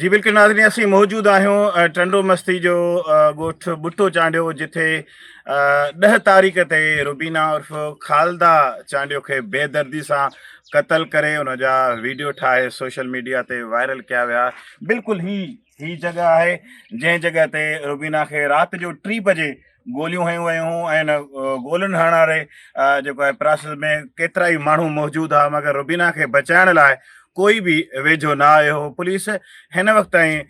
جي بلڪل ناظرين اسين موجود آهيون ٽنڊو مستي جو ڳوٺ ٻٽو چانڊيو جتي 10 تاريخ تي روبينا عرف خالده چانڊيو کي بي دردي سان قتل ڪري ان جا ويڊيو ٺاهي سوشل ميڊيا تي وائرل ڪيا ويا. بلڪل هي هي جڳهه آهي جنهن جڳهه تي روبينا کي رات جو 3 بجي گوليون هنيون ويون هيون ۽ ان گولين هڻڻ واري جيڪو آهي پراسيس ۾ ڪيترا ئي ماڻهو موجود هئا مگر روبينا کي بچائڻ لاء ڪوئي به ويجهو نه آيو هو. پوليس هن وقت تائين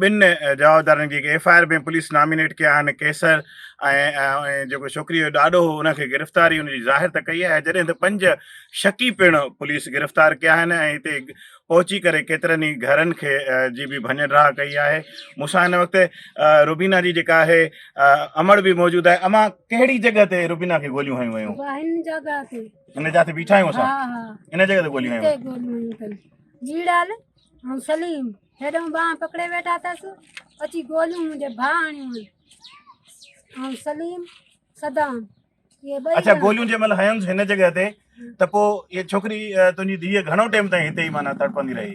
ٻن جوابدارن جي F I R ۾ police nominate ڪيا آهن قيصر ۽ جيڪو ڇوڪري جو ڏاڏو هو ان کي گرفتاري ان جي ظاهر ته ڪئي آهي جڏهن ته 5 شڪي پڻ پوليس گرفتار ڪيا آهن ۽ هتي پهچي ڪري ڪيترن ئي گهرن کي جي به ڀڃ ڊاهه ڪئي آهي. مون سان هن وقت روبينا جي جيڪا آهي امڙ به موجود آهي. امان ڪهڙي جڳهه تي روبينا کي گوليون هنيون ويون؟ بابا هن جڳهه تي. هن جاء تي بيٺا آهيون اسان. ها ها. ان جڳهه تي گوليون هنيون. هتي گوليون هنيون اٿن. جيڙال ۽ سليم هيڏانهن ٻانهن پڪڙي ويٺا اٿس اچي گوليون منهنجي ڀاء هڻيون آهن ۽ سليم صدام. اڇا گوليون جنهن مهل هنيونس هن جڳهه تي ته پوء هيء ڇوڪري تنهنجي ڌيء گهڻو ٽيم تائين هتي ئي معنيٰ تڙپندي رهي؟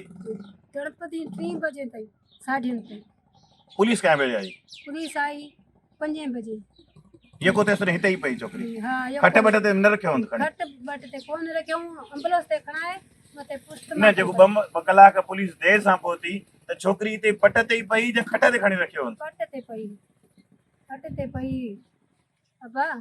تڙپندي ٽين بجي تائين ساڍين تائين. پوليس ڪنهن بجي آئي؟ پوليس آئي پنجين بجي. يڪو تيستائين هتي ئي پئي ڇوڪري؟ ها. کٽ بٽ تي نه رکيو هوند کڻي؟ کٽ بٽ تي ڪونه رکيائون امبولنس تي کڻائي مٿي پشت نه جيڪو ٻه ڪلاڪ پوليس دير سان پهتي ته ڇوڪري هتي پٽ تي ئي پئي يا کٽ تي کڻي رکيو هوند؟ پٽ تي پئي پٽ تي پئي. ابا.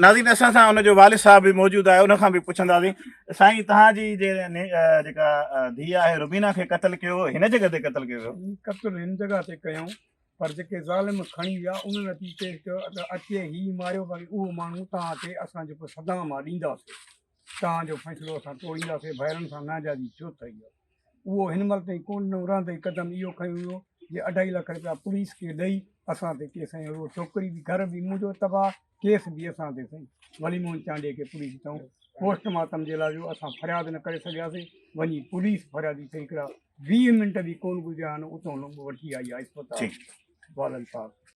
ناظرين اسان سان ان جو والد صاحب به موجود آهي ان کان به پڇنداسين سائين توهان جي جيڪا ڌيء آهي روبينا کي قتل ڪيو هن جڳهه تي قتل ڪيو ويو؟ قتل هن جڳهه تي ڪيائون پر جيڪي ظالم کڻي ويا انهن اچي چيس ته اچي هي ماريو باقي اهو ماڻهو توهان کي اسان جيڪو صدام آ ڏينداسين توهان جو فيصلو اسان ٽوڙينداسين ڀائرن سان ناجائزي ڇو ٿئي اهو هن مهل تائين ڪونه ڏنو رهندي قدم اهو کنيو ويو جي اڍائي لک رپيا پوليس کي ڏئي اسان تي ڪيس هنيو ويو ڇوڪري به گهر به منهنجو تباهه ڪيس به اسان تي سائين ولي محمد چانڊيي کي پوليس هتان پوسٽ مارٽم جي لاء ويو اسان فرياد نه ڪري سگهياسين وڃي پوليس فريادي ٿي هڪڙا 20 منٽ به ڪونه گذريا آهن اتان وٺي آئي آهي اسپتال والن صاحب.